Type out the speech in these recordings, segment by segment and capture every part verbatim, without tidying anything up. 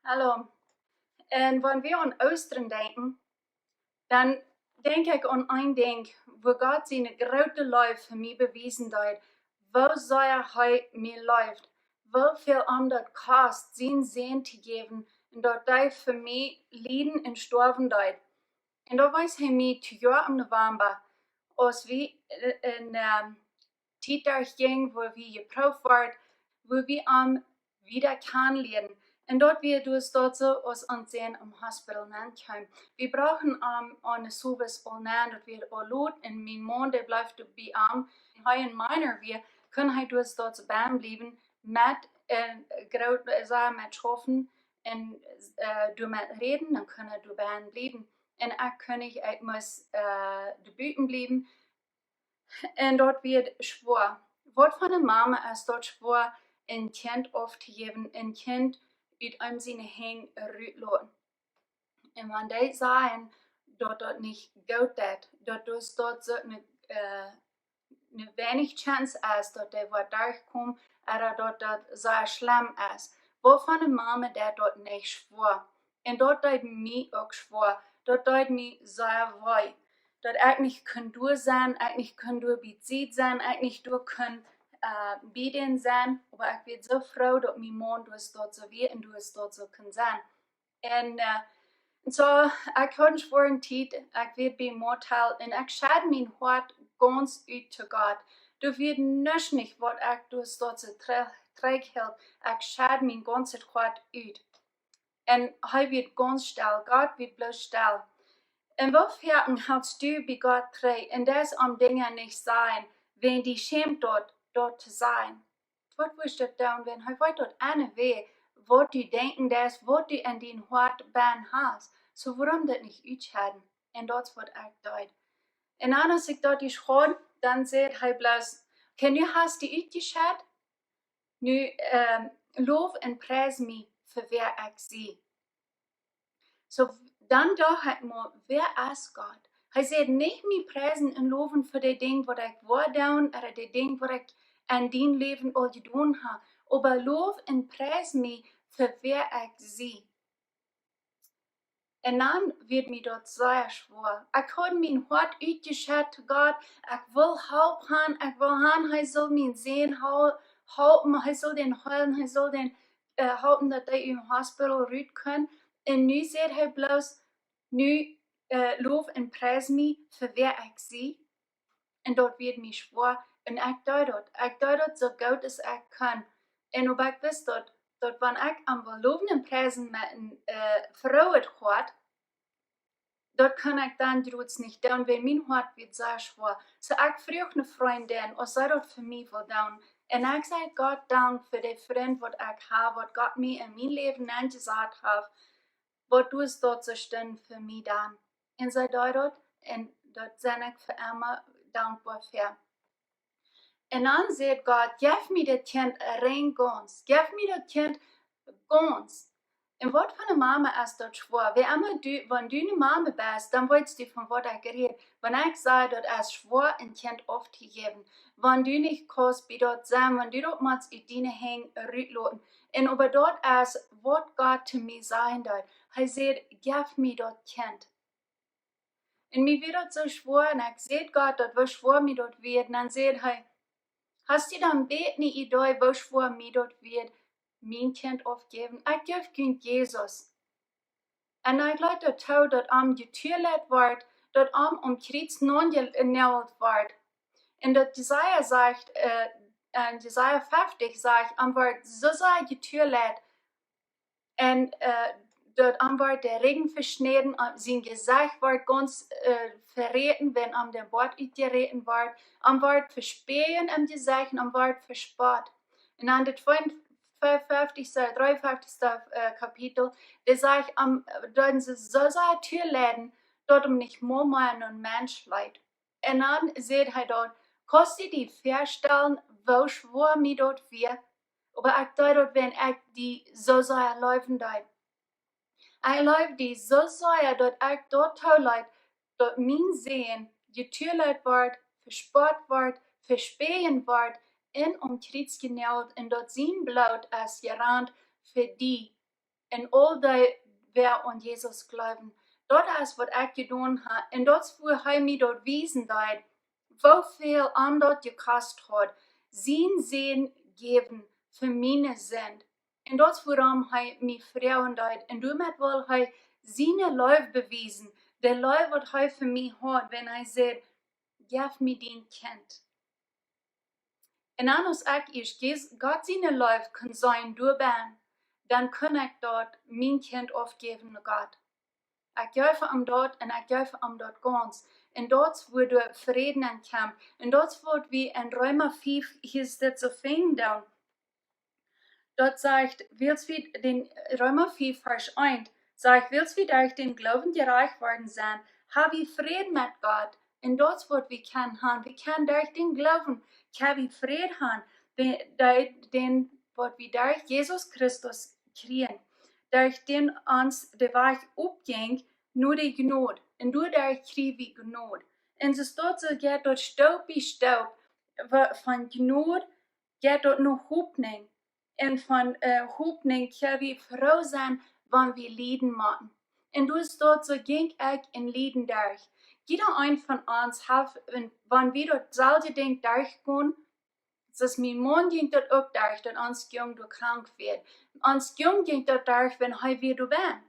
Hallo. Un wan wie aun Oostren denkjen, dan denkj ekj aun een Dinkj, woo Gott siene groote Leew fa mie bewiesen deed, woo sea hee mie leeft, woo väl am daut kost, sienen Sän to jäwen, un daut hee fa mie lieden un stoawen deed. Un daut wees hee mie dit Joa em November, aus wie, äh, en, ähm, Tiet derchjinjen, wua wie jeprooft worden, wua wie am wieda kjanen lieeden. Un daut wia dus daut soo, aus ons Sän em Hospital nenn kjeem. Wie brochten am aun de Service aul nenn, daut wia aul lot, un mien Maun, dee bleef bie am. Un hee een minor wia, kunn hee dus daut soo bennen bliewen, met, äh, groot, äh, sea met schaufen un, äh, doamet räden, dan kunn hee doa bennen bliewen. Un ekj kunn nich, ekj must, äh, doa buten bliewen. Un daut wia schwoa. Waut fa eene Mama es daut schwoa, een Kjint auftojäwen, een Kjint ut eenem siene Henj rutloten. Un wan dee sajen, daut daut nich goot deit, daut dus daut soo eene, äh, eene weinich Chance es, daut dee woat derchkomen, ooda daut daut sea schlemm es. Waut fa eene Mama deit daut nich schwoa? Un daut deed mie uk schwoa. Daut deed mie sea wee. Daut ekj nich kunn doa sennen, ekj nich kunn doa bie siene Sied sennen, ekj nich doa kunn, äh, bie dän sennen. Oba ekj wia soo froo, daut mien Maun dus daut soo wia un dus daut soo kunn sennen. Un, äh, soo, ekj haud eene schwoare Tiet, ekj wia bie Motel un ekj schad mien Hoat gaunz ut to Gott. Doa wia nuscht nich, waut ekj dus daut soo tre-, trigjhilt. Ekj schad mien gaunzet Hoat ut. Un hee wia gaunz stell, Gott wia bloos stell. Un woo foaken halst du bie Gott trigj un deist am Dinja nich sajen, wan die schämt daut, daut to sajen? Waut wurscht du dan, wan hee weet daut aune Wäaj, waut du denkjen deist, waut du en dien Hoat bennen hast? Soo wuarom daut nich utschedden? Un daut es waut ekj deed. Un dan, aus ekj daut ieescht haud, dan säd hee bloos: "Okay, nu hast du utjeschedd, nu, ähm, low un preis mie fa wäa ekj sie." Soo, dan docht ekj mie: "Wäa es Gott?" Hee säd nich mie preisen un lowen fa de Dinj, waut ekj woa doonen, ooda de Dinj, waut ekj en dien Läwen aul jedonen hab, oba low un preis mie fa wäa ekj sie. Un dan wort mie daut sea schwoa. Ekj haud mien Hoat utjeschedd to Gott. Ekj wull Help han. Ekj wull han, hee sull mien Sän hal-, halpen, hee sull dän heelen, hee sull dän, äh, halpen, daut hee ut dän Hospital rut kunn. Un nu säd hee bloos: "Nu, äh, low un preis mie fa wäa ekj sie." Un daut wort mie schwoa. Un ekj deed daut. Ekj deed daut soo goot aus ekj kunn. Un oba ekj wist daut, daut wan ekj am wull lowen un preisen met een, äh, frooet Hoat, daut kunn ekj dan jrods nich doonen, wiels mien Hoat wort sea schwoa. Soo ekj fruach eene Frindin, aus see daut fa mie wull doonen. Un ekj saj Gott Dank fa dän Frint, waut ekj hab, waut Gott mie en mien Läwen nenjesat haft, waut doa es daut soo stell fa mie dan. Un see deed daut, un doa sie ekj fa emma dankboa fa. Un dan säd Gott: "Jeff mie daut Kjint rein gaunz. Jeff mie daut Kjint gaunz." Un waut fa eene Mama es daut schwoa? Wäa emma du, wan du eene Mama best, dan weetst du, von waut ekj räd. Wan ekj saj, daut es schwoa, een Kjint auftojäwen. Wan du nich kaust bie daut sennen, wan du daut motst ut diene Henj rutloten. Un oba daut es, waut Gott to mie sajen deed. Hee säd: "Jeff mie daut Kjint." Un mie wort daut soo schwoa, un ekj säd Gott, daut woo schwoa mie daut wort. Un dan säd hee: "Hast du dan een bät eene Idee, woo schwoa mie daut wort, mien Kjint auftojäwen? Ekj jeef junt Jesus." Un ekj leet daut too, daut am jetualet wort, daut am aum Kjriez naunjenäajelt wort. Un daut Jesaja sajcht, äh, en Jesaja fefftich sajcht, am wort soo sea jetualet, un, äh, daut am wort de Rigjen veschnäden, un sien Jesecht wort gaunz, äh, veräten, wan am de Boat utjeräten wort, am wort vespäajen em Jesecht un am wort vespott. Un en daut fiefunfeftichste, dreeunfeftichste, äh, Kapitel, dee sajcht, am, äh, deeden see soo sea tualeiden, daut am nich mea no een Mensch leet. Un dan säd hee doa: "Kaust du die väastalen, woo schwoa mie daut wia? Oba ekj deed daut, wiels ekj die soo sea leewen deed. Ekj leewd die soo sea, daut ekj daut tooleet, daut mien Sän jetualet wort, vespott wort, vespäajen wort un aum Kjriez jenäajelt, un daut sien Bloot es jerant fa die." un aul dee, wäa aun Jesus jleewen. Daut es waut ekj jedonen ha. Un daut es wua hee mie daut wiesen deed, woo väl am daut jekost haud, sien Sän jäwen fa miene Sind. Un daut es wuarom hee mie froagen deed. Un doamet wull hee siene Leew bewiesen. De Leew waut hee fa mie haud, wan hee säd: "Jeff mie dien Kjint." Un dan aus ekj ieescht Jes-, Gott siene Leew kunn seenen doabennen, dan kunn ekj daut mien Kjint aufjäwen no Gott. Ekj jeef am daut un ekj jeef am daut gaunz. Un daut es wua doa Fräd aun kjemt. Un daut es waut wie en Reema fief hia dit soo finjen doonen. Daut sajcht, wiels wie dän, Reema fief Varsch eent, sajcht, wiels wie derch dän Gloowen jerajcht worden sent, ha wie Fräd met Gott. Un daut es waut wie kjennen han. Wie kjennen derch dän Gloowen, kjenn wie Fräd han. De-, de-, dän, waut wie derch Jesus Christus kjrieen. Derch dän ons de Wajch opjinkj no de Jnod. Un doaderch kjrieech wie Jnod. Un soo steit soo, jeit daut Staup bie Staup, wa-, von Jnod jeit daut no Hopninj. Un von, äh, Hopninj kjenn wie froo sennen, wan wie lieden motten. Un doa steit soo, jinkj ekj en Lieden derch. Jieda een von ons haft, un wan wie daut selwje Dinkj derchgonen, soo aus mien Maun jinkj daut uk derch, daut ons Jung doa krank wort. Ons Jung jinkj daut derch, wan hee wia doabennen.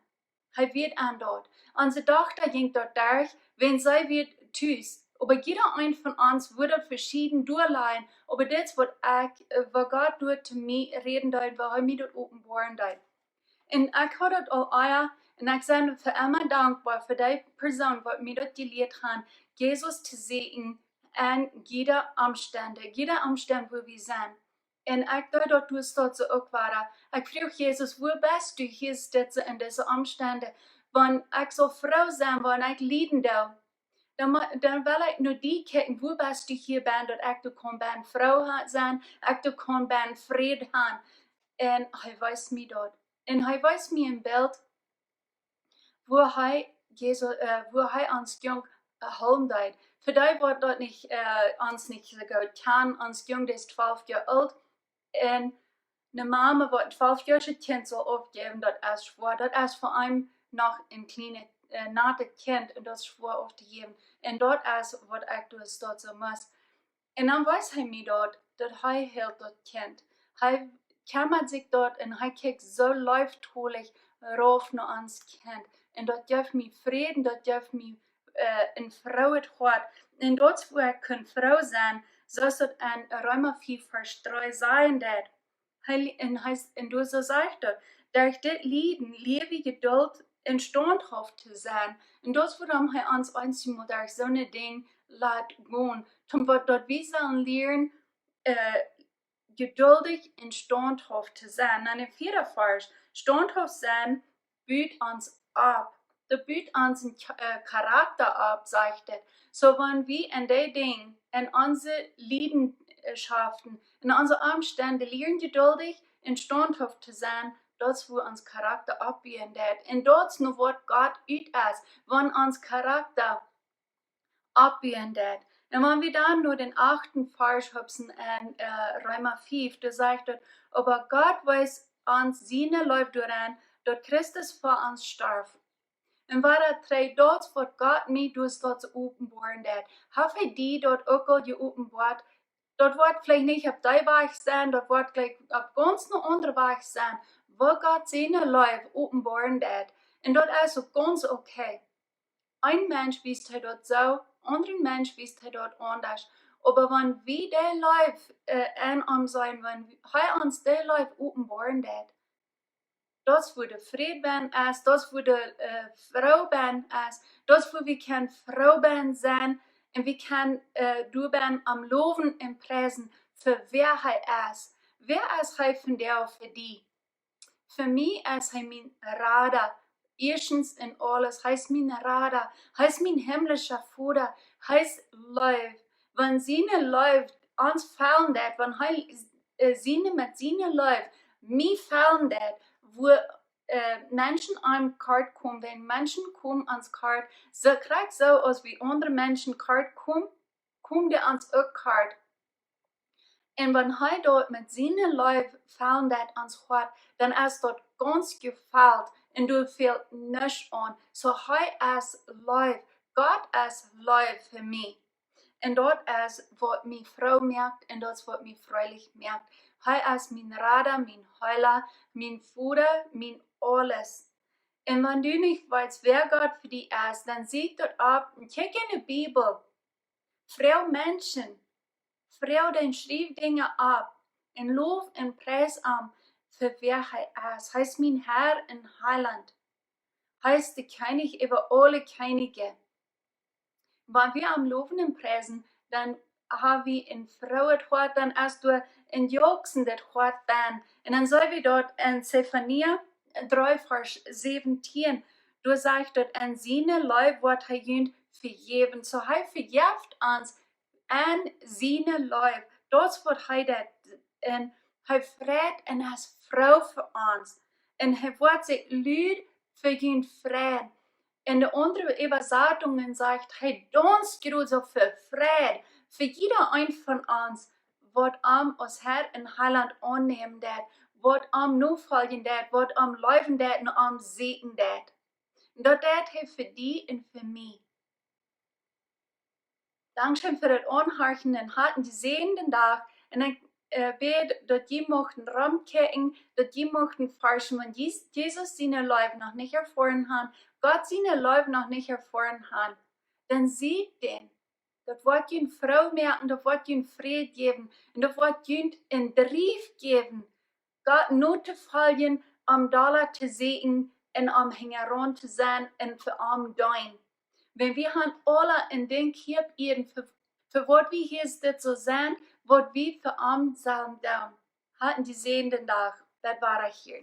Hee wort aun daut. Onse Dochta jinkj daut derch, wan see wia tus. Oba jieda een von ons woat daut veschieden doalajen. Oba dit es waut ekj, äh, waut Gott doa to mie räden deed, wua hee mie daut openboaren deed. Un ekj haud daut aul ea, un ekj sie fa emma dankboa fa dee Persoon, waut mie daut jelieet haft, Jesus to seenen en jieda Omstend, jieda Omstend, wua wie sent. Un ekj deed daut doa steit soo uk wada. Ekj fruach Jesus: "Wua best du hia, steit soo, en dise Omstend? Wan ekj soo froo sie, wan ekj lieden doo, dan mo-, dan well ekj no die kjikjen, wua best du hia bennen, daut ekj doa kaun bennen froo ha-, sennen, ekj doa kaun bennen Fräd han." Un hee wees mie daut. Un hee wees mie een Bilt, wua hee Jesus, äh, wua hee ons Jung, äh, hoolen deed. Fa dee waut daut nich, äh, ons nich soo goot kjanen, ons Jung es twalf Joa oolt. Un eene Mame waut een twalf Joa oolt Kjint saul aufjäwen, daut es schwoa. Daut es fa eenem noch een kjlienet, äh, natet Kjint un daut es schwoa auftojäwen. Un daut es waut ekj doa steit soo must. Un dan wees hee mie daut, daut hee heelt daut Kjint. Hee kjemmat sikj doaromm un hee kjikjt soo leeftolich rauf no ons Kjint. Un daut jeef mie Fräd, daut jeef mie, äh, een frooet Hoat. Un daut es wua ekj kunn froo sennen, soo aus daut en Reema fief Varsch dree sajen deed. Hee li-, un hee s-, un doa soo sajcht daut, derch dit Lieden lia wie Jeduld un staunthauft to sennen. Un daut es wuarom hee ons eenjemol derch soone Dinj lat gonen. Toom waut daut wie sellen lieren, äh, jeduldich un staunthauft to sennen. En dän vieeden Varsch, staunthauft sennen but ons opp. Daut but onsen Cha-, äh, Charakta opp, sajcht et. Soo, wan wie en dee Dinj, en onse Liedenschaften, en onse Omstend lieren jeduldich un staunthauft to sennen, daut es wua ons Charakta oppbuen deit. Un daut es nu waut Gott ut es, wan ons Charakta oppbuen deit. Un wan wie dan no dän achten Varsch hupsen en, äh, Reema fief, doa sajcht et: "Oba Gott wees ons siene Leew doaraun, daut Christus fa ons storf." Un wada trigj, daut waut Gott mie doa steit soo openboaren deit. Haft hee die daut uk aul jeopenboat? Daut woat veleicht nich opp dee Wajch sennen, daut woat jlikj opp gaunz een aundren Wajch sennen, wua Gott siene Leew openboaren deit. Un daut es uk gaunz okay. Een Mensch wiest hee daut soo, aundren Mensch wiest hee daut aundasch. Oba wan wie dee Leew, äh, en ons seenen, wan hee ons dee Leew openboaren deit, daut es wua de Fräd bennen es, daut es wua de, äh, Froo bennen es, daut es wua wie kjennen froo bennen sennen un wie kjennen, äh, doa bennen am lowen un priesen fa wäa hee es. Wäa es hee vondoag fa die? Fa mie es hee mien Rada. Ieeschtens en aules, hee es mien Rada. Hee es mien himmlischa Voda. Hee es Leew. Wan siene Leew ons fälen deit, wan hee, äh, siene, met siene Leew mie fälen deit, wua, äh, Menschen aum kort komen, wan Menschen komen ons kort, soo krakjt soo aus wie aundre Menschen kort komen, komen dee ons uk kort. Un wan hee daut met siene Leew fälen deit ons Hoat, dan es daut gaunz jefelt un doa fält nuscht aun. Soo hee es Leew. Gott es Leew fa mie. Un daut es waut mie froo moakt un daut es waut mie freilich moakt. Hee es mien Rada, mien Heela, mien Voda, mien aules. Un wan du nich weetst wäa Gott fa die es, dan sieekj daut opp un kjikj en de Bibel. Froag Menschen, froag dän, schriew Dinja opp un low un pries am fa wäa hee es. Hee es mien Herr un Heilaunt. Hee es de Kjennich äwa aule Kjenniche. Wan wie am lowen un priesen, dan ha wie een frooet Hoat, dan es doa een juchzendet Hoat benn. Un dan seenen wie daut en Sefania dree Varsch säwentieen, doa sajcht daut: "En siene Leew woat hee junt vejäwen." Soo hee vejeft ons en siene Leew. Daut es waut hee deit. Un hee freit un es froo fa ons. Un hee woat sikj lud fa junt freien. En de aundre Äwasatungen sajcht, hee daunst jrod soo fa Freid fa jieda een von ons, waut am aus Herr un Heilaunt aunnämen deit, waut am nofoljen deit, waut am leewen deit un am säajnen deit. Un daut deit hee fa die un fa mie. Dankscheen fa daut Aunhorchen un hat een jesäajenden Dach. Un ekj, äh, bäd daut jie muchten romkjikjen, daut jie muchten forschen, wan Jes-, Jesus siene Leew noch nich erfoaren han, Gott siene Leew noch nich erfoaren han, dan sieekjt dän. Daut woat junt froo moaken, daut woat junt Fräd jäwen un daut woat junt een Drief jäwen, Gott notofoljen, om dolla to säkjen un om hinjaraun to sennen un fa am deenen. Wan wie han aula een Dinkj hia opp Ieed fa, fa waut wie hia dit soo sent, waut wie fa am sellen doonen. Hat een jesäajenden Dach, daut woa ekj hia.